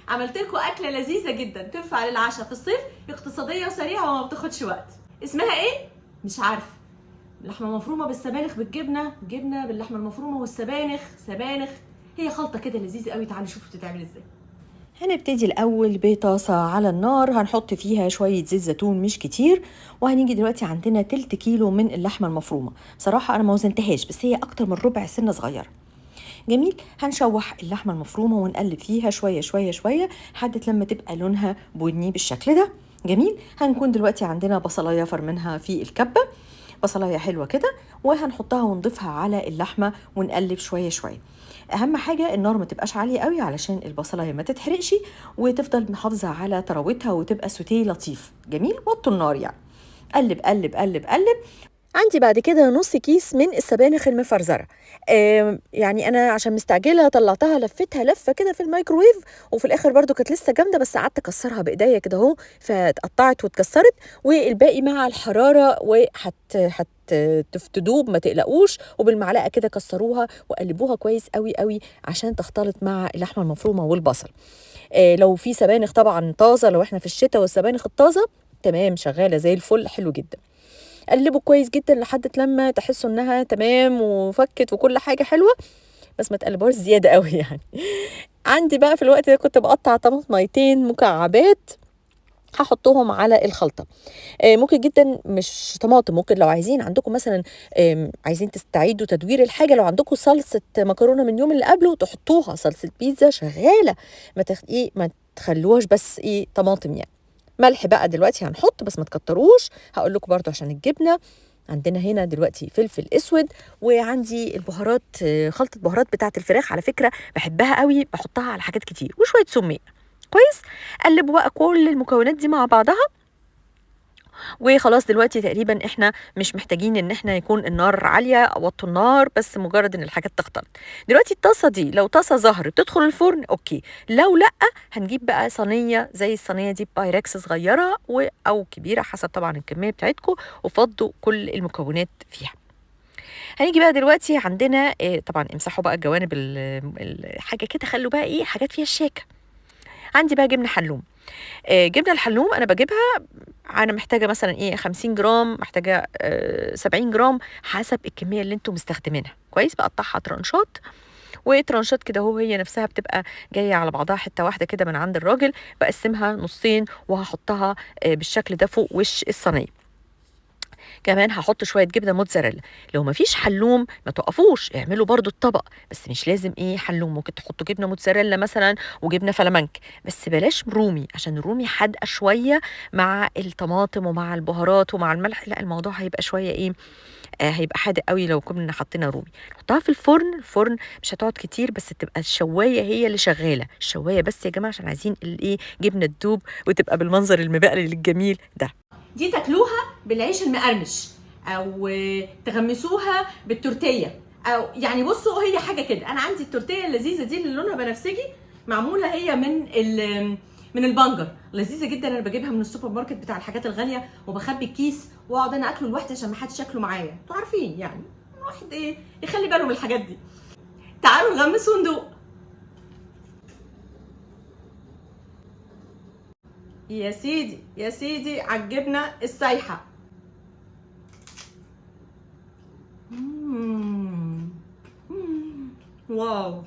عملت لكم اكله لذيذة جدا تنفع للعشاء في الصيف، اقتصادية وسريعة وما بتاخدش وقت. اسمها ايه؟ مش عارفه. لحمه مفرومه بالسبانخ بالجبنه، جبنه باللحمه المفرومه والسبانخ، سبانخ، هي خلطه كده لذيذة قوي. تعالوا شوفوا بتتعمل ازاي. هنبتدي الأول بطاسة على النار، هنحط فيها شوية زيت زيتون مش كتير، وهنيجي دلوقتي عندنا تلت كيلو من اللحمة المفرومة. بصراحة أنا ما وزنتهاش، بس هي أكتر من ربع سنة صغيرة. جميل. هنشوح اللحمة المفرومة ونقلب فيها شوية شوية شوية لحد لما تبقى لونها بني بالشكل ده. جميل. هنكون دلوقتي عندنا بصلاية فرمنها في الكبة، بصلاية حلوة كده، وهنحطها ونضيفها على اللحمة ونقلب شوية شوية. اهم حاجة النار ما تبقاش عالية قوي علشان البصلايه ما تتحرقش، وتفضل محافظة على طراوتها وتبقى سوتيه لطيف. جميل. وطوا النار يعني. قلب قلب قلب قلب. عندي بعد كده نص كيس من السبانخ المفرزره. يعني انا عشان مستعجلة طلعتها لفتها لفه كده في الميكروويف، وفي الاخر برضو كانت لسه جامدة، بس قعدت اكسرها بايديا كده اهو، فاتقطعت واتكسرت، والباقي مع الحرارة وهت تدوب، ما تقلقوش. وبالمعلقه كده كسروها وقلبوها كويس قوي قوي عشان تختلط مع اللحمة المفرومه والبصل. لو في سبانخ طبعا طازة، لو احنا في الشتاء والسبانخ الطازه تمام شغالة زي الفل، حلو جدا. قلبوا كويس جدا لحد لما تحسوا انها تمام وفكت وكل حاجة حلوة، بس ما تقلبوهاش زيادة قوي يعني. عندي بقى في الوقت ده كنت بقطع طماطميتين مكعبات هحطهم على الخلطة. ممكن جدا مش طماطم، ممكن لو عايزين عندكم مثلا عايزين تستعيدوا تدوير الحاجة، لو عندكم صلصه مكرونه من اليوم اللي قبله تحطوها، صلصه بيتزا شغالة، ما تخلوهاش بس ايه طماطم يعني. ملح بقى دلوقتي هنحط، بس ما تكتروش، هقول لكم برضو عشان الجبنة. عندنا هنا دلوقتي فلفل اسود، وعندي البهارات، خلطه بهارات بتاعه الفراخ، على فكرة بحبها قوي، بحطها على حاجات كتير، وشوية سماق. كويس. قلبوا بقى كل المكونات دي مع بعضها، وخلاص دلوقتي تقريبا احنا مش محتاجين ان احنا يكون النار عالية، وطوا النار بس مجرد ان الحاجات تختلط. دلوقتي الطاسه دي لو طاسه زهر بتدخل الفرن okay، لو لا هنجيب بقى صينية زي الصينية دي بايركس صغيرة او كبيرة حسب طبعا الكمية بتاعتكم، وفضوا كل المكونات فيها. هنيجي بقى دلوقتي عندنا طبعا امسحوا بقى الجوانب الحاجة كده، خلوا بقى ايه حاجات فيها الشياكه. عندي بقى جبنه حلوم. جبنه الحلوم انا بجيبها، انا محتاجه مثلا ايه 50 جرام، محتاجه 70 جرام حسب الكمية اللي انتم مستخدمينها. كويس. بقطعها ترانشات وترانشات كده اهو، هي نفسها بتبقى جاية على بعضها حتة واحدة كده من عند الراجل. بقسمها نصين وهحطها بالشكل ده فوق وش الصينية. كمان هحط شوية جبنه موتزاريلا. لو مفيش حلوم ما توقفوش، اعملوا برضو الطبق، بس مش لازم ايه حلوم، ممكن تحطوا جبنه موتزاريلا مثلا وجبنه فلامنك، بس بلاش رومي عشان الرومي حادقه شوية مع الطماطم ومع البهارات ومع الملح، لا الموضوع هيبقى شوية ايه هيبقى حادق قوي لو كنا حطينا رومي. نحطها في الفرن، الفرن مش هتقعد كتير، بس تبقى الشوايه هي اللي شغالة، الشوايه بس يا جماعة عشان عايزين الايه جبنه تدوب وتبقى بالمنظر المبقلل الجميل ده. دي تاكلوها بالعيش المقرمش او تغمسوها بالتورتيه، او يعني بصوا هي حاجة كده. انا عندي التورتيه اللذيذة دي اللي لونها بنفسجي، معمولة هي من البنجر، لذيذة جدا. انا بجيبها من السوبر ماركت بتاع الحاجات الغالية، وبخبي الكيس واقعد انا اكله لوحدي عشان ما حدش ياكله معايا. انتوا عارفين يعني الواحد ايه يخلي باله من الحاجات دي. تعالوا نغمس وندوق. يا سيدي يا سيدي عالجبنه السايحه. واو،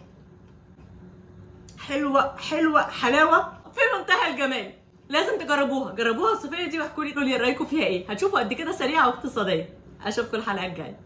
حلوة حلوة، حلاوة في منتهى الجمال. لازم تجربوها، جربوها الصيفية دي واحكوا لي قولوا لي رايكم فيها ايه. هتشوفوا قد كده سريعة واقتصادية. اشوفكم الحلقة الجاية.